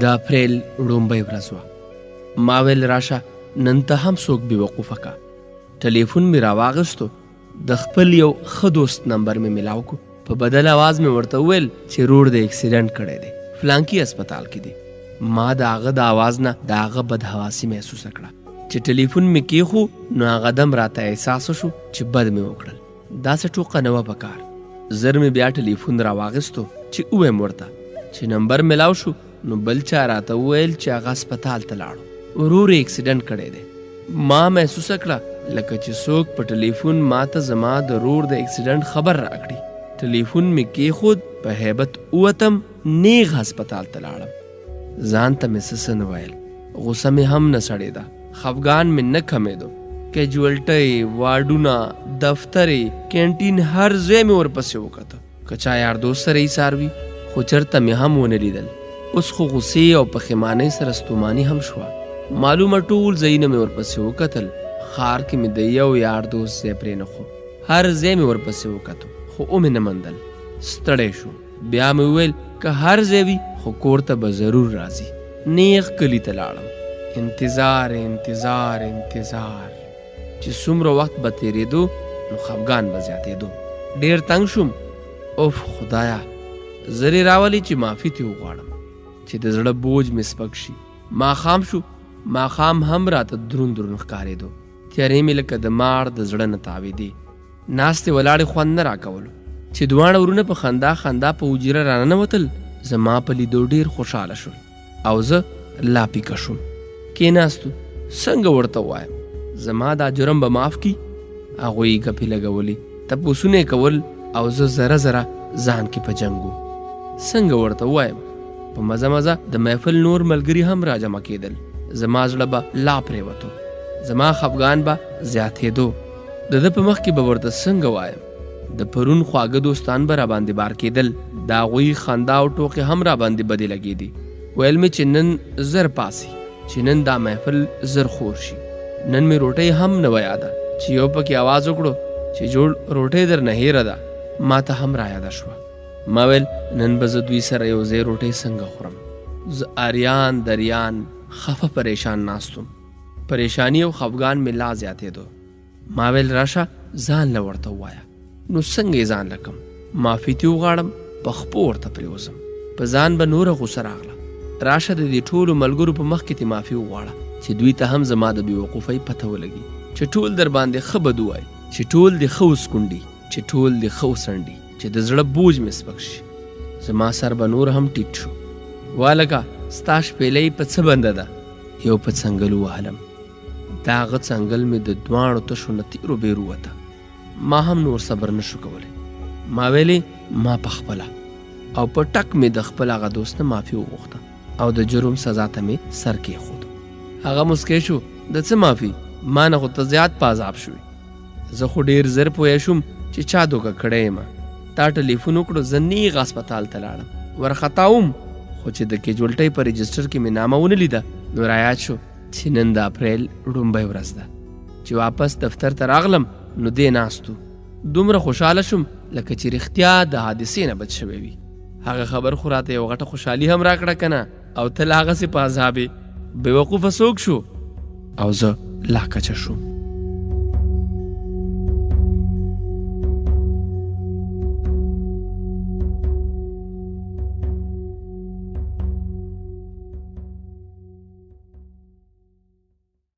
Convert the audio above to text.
د اپریل ړومبۍ ورځ وه. ما ویل راشه نن ته هم څوک بې وقوفه کا. ټلیفون مې راواغستو، د خپل یو ښه دوست نمبر مې ملاو کو. په بدل اواز مې ورته وویل چې رور د اکسیډنټ کړی دی، فلانکي هسپتال کې دی. ما د هغه د اواز نه د هغه بدحواسي محسوسه کړه. چې ټلیفون مې کېښو نو هغه دم راته احساس وشو چې بد مې وکړل. داسې ټوقه نه وه په کار. زر مې بیا ټلیفون راواغستو چې ووایم ورته. چې نمبر ملاو شو نو بل چا راته وویل چې هغه هسپتال ته لاړو، ورور یې اکسیډنټ کړی دی. ما محسوسه کړه لکه چې څوک په ټلیفون ماته زما د رور د اکسیډنټ خبر راکړي. ټلیفون مې کېښود، په هیبت ووتم، نیغ هسپتال ته لاړم. ځان ته مې څه څه نه ویل، غوسه مې هم نه سړېده، خفګان مې نه کمېدو. کیجولټۍ، وارډونه، دفترې، کینټین هر ځای مې ورپسې وکته. که چا یار دوست سره ایسار وي، خو چرته مې هم ونه لیدل. اوس خو غوسې او پښیمانۍ سره ستوماني هم شوه. معلومه ټول ځایونه مې ورپسې وکتل، ښار کې مې د یو یار دوست ځای پرېنښود. هر ځای مې ورپسې وکتو، خو ومې نه مندل. ستړی شوم. بیا مې وویل که هر ځای وي خو کور ته به ضرور راځي. نیغ کلي ته لاړم. انتظار، انتظار، انتظار. چې څومره وخت به تېرېدو نو خفګان به زیاتېدو. ډېر تنګ شوم. اوف خدایه زر یې راولي چې معافي ترې وغواړم چې د زړه بوج مې سپک شي. ماښام شو. ماښام هم راته دروند دروند ښکارېدو. تیارې مې لکه د مار د زړه نه تاوېدې. ناستې ولاړې خوند نه راکولو. چې دواړه ورونه په خندا خندا په حجره راننوتل، زما په لیدو ډېر خوشحاله شول او زه لا پیکه شوم. کېناستو، څنګه ورته ووایم زما دا جرم به معاف کړي؟ هغوی ګپې لګولې، تپوسونه یې کول او زه ذره ذره ځان کې په جنګ وم. څنګه ورته ووایم؟ په مزه مزه د محفل نور ملګري هم راجمع کېدل. زما زړه به لا پرېوتو، زما خفګان به زیاتېدو. د ده په مخ کې به ورته څنګه وایم؟ د پرون خواږه دوستان به راباندې بار کېدل، د هغوی خندا او ټوقې هم راباندې بدې لګېدې. ویل مې چې نن زر پاڅي، چې نن دا محفل زر خور شي. نن مې روټۍ هم نه وه یاده چې یو پکې اواز وکړو چې جوړ روټۍ درنه هېره ده، ماته هم رایاده شوه. ما ویل نن به زه دوی سره یو ځای روټۍ څنګه خورم؟ زه اریان دریان خفه پریشان ناست وم. پریشانی او خفګان مې لا زیاتېدو. ما ویل راشه ځان له ورته ووایه. نو څنګه یې ځان له کم؟ معافي ترې وغواړم، په خپو ورته پرېوځم. په ځان به نوره غوسه راغله. راشه د دې ټولو ملګرو په مخ کې ترې معافي وغواړه چې دوی ته هم زما د بېوقوفۍ پته ولګي، چې ټول درباندې ښه بد ووایي، چې ټول دې ښه وسکونډي، چې ټول دې ښه وڅنډي، چې د زړه بوج مې سپک شي. زما سر به نور هم ټیټ شو. والکه ستا شپېلۍ په څه بنده ده؟ یو په څنګل ووهلم. د هغه څنګل مې د دواړو تشو نه تیرو بیر ووته. ما هم نور صبر نه شو کولی. ما ویلې ما په خپله او په ټک مې د خپل هغه دوست نه معافي وغوښته او د جرم سزا ته مې سر کېښود. هغه موسکی شو، د څه معافي؟ ما نه خو ته زیات په عذاب شوې. زه خو ډېر زر پوه شوم چې چا دوکه کړی یم. تا ټلیفون وکړو، زه نیغ هسپتال ته لاړم. ورخطا وم، خو چې د کیجولټۍ په رجسټر کې مې نامه ونه لیده نو رایاد شو چې نن د اپریل ړومبۍ ورځ ده. چې واپس دفتر ته راغلم نو دی ناست و. دومره خوشحاله شوم لکه چې رښتیا د حادثې نه بچ شوی وي. هغه خبر خو راته یو غټه خوشحالي هم راکړه که نه، او ته لا هغسې په عذاب یې. بې وقوفه څوک شو او زه لا کچه شوم.